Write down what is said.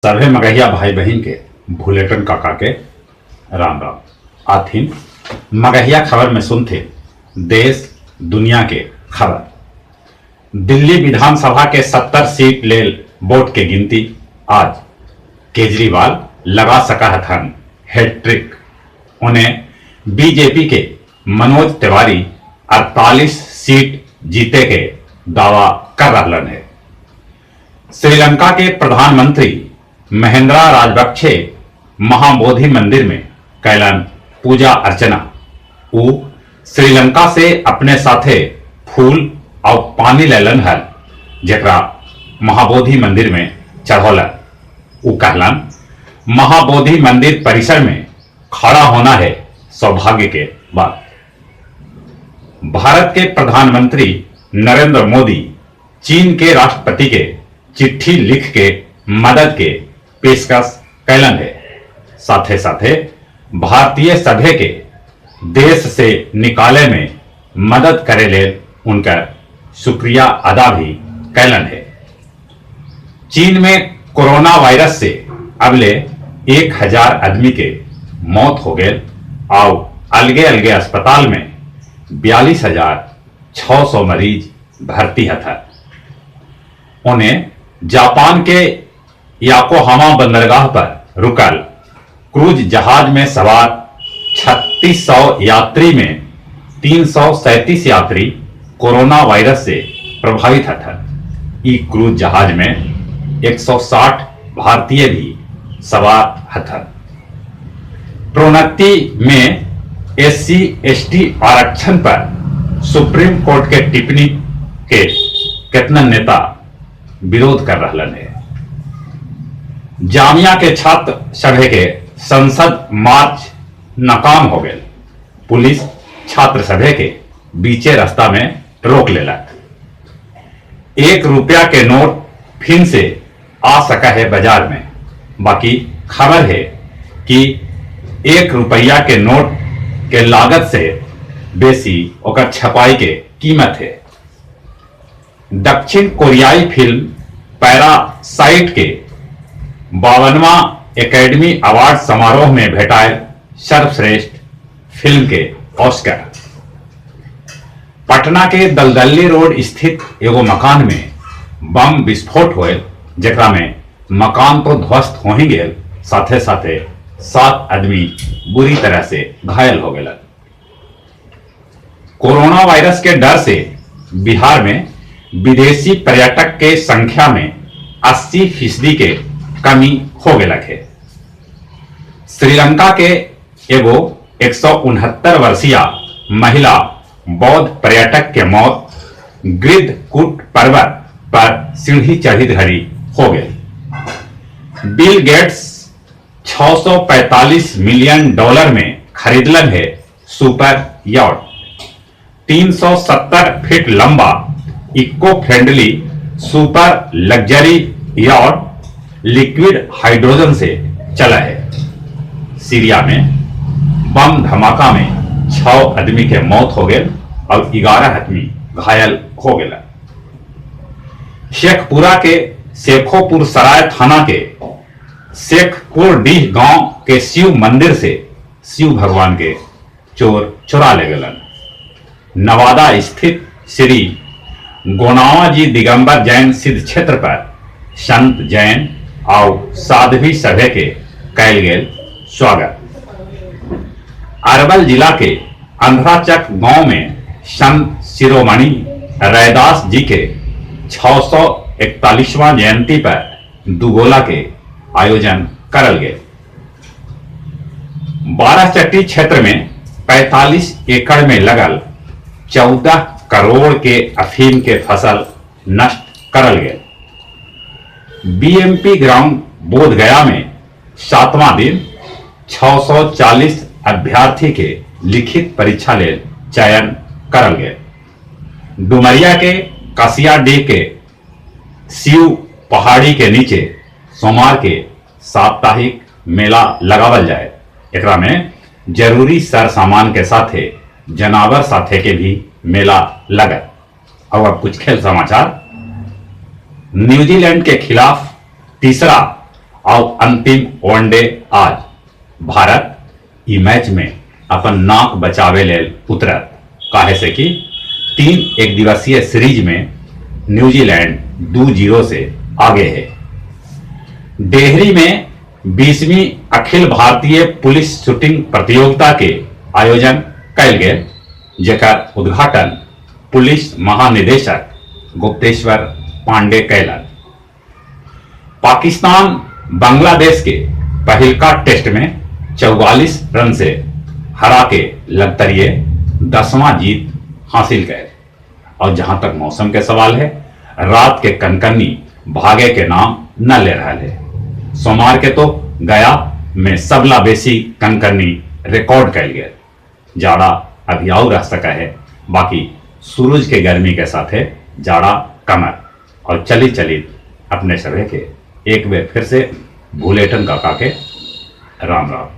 सभे मगहिया भाई बहिन के भुलेटन काका के राम राम। आथिन मगहिया खबर में सुनथिन देश दुनिया के खबर। दिल्ली विधानसभा के 70 सीट लेल वोट के गिनती आज। केजरीवाल लगा सका हथन हैट्रिक। उन्हें बीजेपी के मनोज तिवारी 48 सीट जीते के दावा कर रहलन है। श्रीलंका के प्रधानमंत्री महेंद्रा राजपक्षे महाबोधि मंदिर में कैलन पूजा अर्चना। ऊ श्रीलंका से अपने साथे फूल और पानी लेलन हल, जेकरा महाबोधि मंदिर में चढ़ौलन। ऊ कहलन, महाबोधि मंदिर परिसर में खड़ा होना है सौभाग्य के बात। भारत के प्रधानमंत्री नरेंद्र मोदी चीन के राष्ट्रपति के चिट्ठी लिख के मदद के पेशकश कैलन है। साथे साथे भारतीय सभे के देश से निकाले में मदद करे ले उनका शुक्रिया अदा भी कैलन है। चीन में कोरोना वायरस से अबले 1000 आदमी के मौत हो गए और अलगे अलगे अस्पताल में 42,600 मरीज भर्ती हथा। उन्हें जापान के याकोहामा बंदरगाह पर रुकल क्रूज जहाज में सवार 3600 यात्री में 337 यात्री कोरोना वायरस से प्रभावित हथन। ई क्रूज जहाज में 160 भारतीय भी सवार हथन। प्रोन्नति में एससी एसटी आरक्षण पर सुप्रीम कोर्ट के टिप्पणी के कितना नेता विरोध कर रहलन है। जामिया के छात्र सभा के संसद मार्च नाकाम हो गए। पुलिस छात्र सभा के बीचे रास्ता में रोक लेलक। 1 रुपया के नोट फिर से आ सका है बाजार में। बाकी खबर है कि 1 रुपया के नोट के लागत से बेसी ओकर छपाई के कीमत है। दक्षिण कोरियाई फिल्म पैरासाइट के 52वां एकेडमी अवार्ड समारोह में भेटायल सर्वश्रेष्ठ फिल्म के ऑस्कर। पटना के दलदल्ली रोड स्थित एगो मकान में बम विस्फोट होयल, जेकरा में मकान तो ध्वस्त हो ही गेल, साथे साथे 7 आदमी बुरी तरह से घायल हो गए। कोरोना वायरस के डर से बिहार में विदेशी पर्यटक के संख्या में 80% के कमी हो गया है। श्रीलंका के एगो 169 वर्षीय महिला बौद्ध पर्यटक के मौत गृद्धकूट पर्वत पर सीढ़ी चढ़ी घड़ी हो गई। बिल गेट्स $645 मिलियन में खरीदलन है सुपर यॉट। 370 फीट लंबा eco friendly super luxury yacht liquid hydrogen से चला है। सीरिया में बम धमाका में 6 आदमी के मौत हो गए और 11 आदमी घायल हो गए। शेखपुरा के शेखोपुर सराय थाना के शेखपुर डीह गांव के शिव मंदिर से शिव भगवान के चोर चुरा ले गलन। नवादा स्थित श्री गोनावा जी दिगंबर जैन सिद्ध क्षेत्र पर संत जैन और साध्वी सभा के कैल गेल स्वागत। अरवल जिला के अंधराचक गांव में संत शिरोमणि रैदास जी के 641वां जयंती पर दुगोला के आयोजन करल गए। बाराचट्टी क्षेत्र में 45 एकड़ में लगल 14 करोड़ के अफीम के फसल नष्ट करल गए। बीएमपी ग्राउंड बोधगया में 7वां दिन 640 अभ्यर्थी के लिखित परीक्षा ले चयन करल गए। डुमरिया के कसियाडीह के शिव पहाड़ी के नीचे सोमवार के साप्ताहिक मेला लगावल जाए। एकरा में जरूरी सर सामान के साथे जनावर साथे के भी मेला लगत। और अब कुछ खेल समाचार। न्यूजीलैंड के खिलाफ तीसरा आउ अंतिम वनडे आज। भारत ई मैच में अपन नाक बचावे लेल उतरत, काहे से कि 3 एकदिवसीय सीरीज में न्यूजीलैंड 2-0 से आगे है। डेहरी में 20वीं अखिल भारतीय पुलिस शूटिंग प्रतियोगिता के आयोजन कयल गेल, जेकर उद्घाटन पुलिस महानिदेशक गुप्तेश्वर पांडे कैलन। पाकिस्तान बांग्लादेश के पहिलका टेस्ट में 44 रन से हरा के लगतरिये 10वां जीत हासिल कैल। और जहां तक मौसम के सवाल है, रात के कनकनी भागे के नाम न ले रहा है। सोमवार के तो गया में सबला बेसी कनकनी रिकॉर्ड कैल गया। जाड़ा अभी आऊ रह सका है, बाकी सूरज के गर्मी के साथ है जाड़ा कमर। और चली चली अपने सभे के एक बार फिर से भूलेटन काका के राम राम।